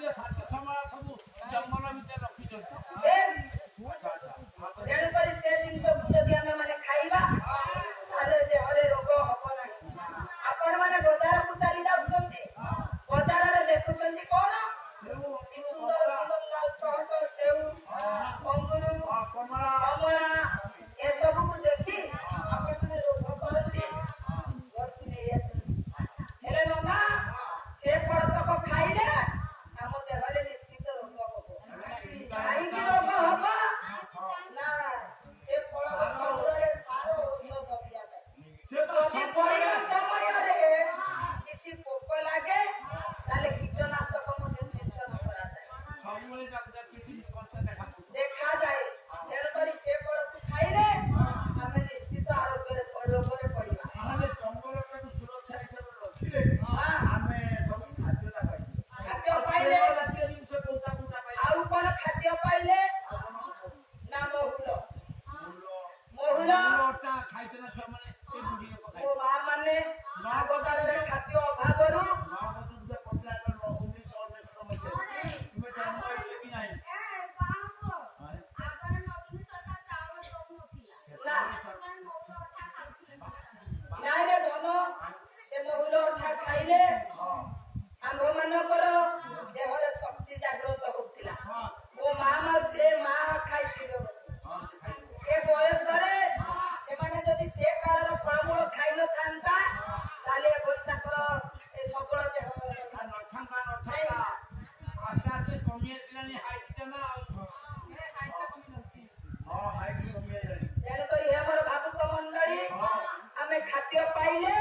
ଖାଦ୍ୟ ଶସ୍ୟ ସମ୍ଭାଳ ସବୁ ଜଙ୍ଗଲ ଭିତରେ ରଖିଛନ୍ତି। ବେଶ, ତେଣୁକରି ସେ ଜିନିଷକୁ ଯଦି ଆମେ ମାନେ ଖାଇବା, ତାହେଲେ ଦେହରେ ରୋଗ ହବ ନାହିଁ। ଆପଣ ମାନେ ବଜାରକୁ ଚାଲି ଯାଉଛନ୍ତି, ବଜାରରେ ଦେଖୁଛନ୍ତି କଣ? କି ସୁନ୍ଦର ସୁନ୍ଦର ଲାଲ ଟହଟ ସେଉ, ଅଙ୍ଗୁରୁ, କମଳା, କମଳା, ଏସବୁକୁ ଦେଖି ଆପଣମାନେ ଲୋଭ କରନ୍ତି, ଘରକୁ ନେଇ ଆସନ୍ତି। ହେଲେ ନନା, ସେ ଫଳ ତକ ଖାଇଲେ ଆମ ଦେହରେ ନିଶ୍ଚିତ ରୋଗ ହବ। କାହିଁକି ରୋଗ ହବ ନା, ସେ ଫଳ ଗଛ ମୂଳରେ ସାର ଔଷଧ ଦିଆଯାଏ। ସେ ତ ଯଦି ସବୁବେଳେ ଫଳିବା ସମୟରେ କିଛି ପୋକ ଲାଗେ, ତାହେଲେ କୀଟନାଶକ ମଧ୍ୟ ଛିଞ୍ଚନ କରାଯାଏ। ସବୁବେଳେ କିଛି କଞ୍ଚା ଦେଖା ଦେଖାଯାଏ। ତେଣୁକରି ସେ ଫଳକୁ ଖାଇଲେ ଆମେ ନିଶ୍ଚିତ ଆରୋଗ୍ୟରେ ରୋଗରେ ପଡିବା। ତାହେଲେ ଜଙ୍ଗଲଟାକୁ ସୁରକ୍ଷା ହିସାବରେ ରଖିଲେ ଆମେ ସବୁ ଖାଦ୍ୟଟା ପାଇବୁ। ଖାଦ୍ୟ ପାଇଲେ। ତେଲ ଜାତୀୟ ଜିନିଷ କୋଉଟା କୋଉଟା ପାଇଲେ? ଆଉ କଣ ଖାଦ୍ୟ ପାଇଲେ ନା, ମହୁଲ, ମହୁଲ। ମହୁଲଟା ଖାଇଛ ନା ଛୁଆମାନେ? ଏ ବୁଢୀ ଲୋକ ମୋ ଖାଇଛ? ମା ମାନେ ଆଗକାଳରେ ଖାଦ୍ୟ ଅଭାବରୁ ନବଯୁଗ ପଡ଼ିଲା 1999 ମସିହାରେ। ତୁମେ ଜନ୍ମ ହେଇଥିଲେ କି ନାହିଁ? ନା, ନାଇଁ ରେ ଧନ, ସେ ମହୁଲ ଅଠା ଖାଇଲେ ଆମ୍ଭ ମାନଙ୍କର ଦେହରେ ଶକ୍ତି ଜାଗ୍ରତ ହଉଥିଲା। ମୋ ମା ମା ସେ ମା ଖାଇଥିବେ ବୋଧେ। ହଁ, ସେ ଖାଇଥିଲେ। ଏ ବୟସରେ ସେମାନେ ଯଦି ସେ କାଳର ଫଳମୂଳ ଖାଇନଥାନ୍ତା, ତାହେଲେ ଏଭଳି ତାଙ୍କର ଏ ସବଳ ଦେହ ଆଉ ନଥାନ୍ତା, ନଥାନ୍ତା। ଆସ୍ତେ ଆସ୍ତେ କମି ଆସିଲାଣି ହାଇଟ୍ ନା ଆଉ। ହଁ, ହାଇଟ୍ କମି ଆସିଲାଣି। ତେଣୁକରି ହେ ଆମର ଭାବୁକ ମଣ୍ଡଳୀ, ଆମେ ଖାଦ୍ୟ ପାଇଲେ,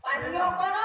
ପାନୀୟ କଣ?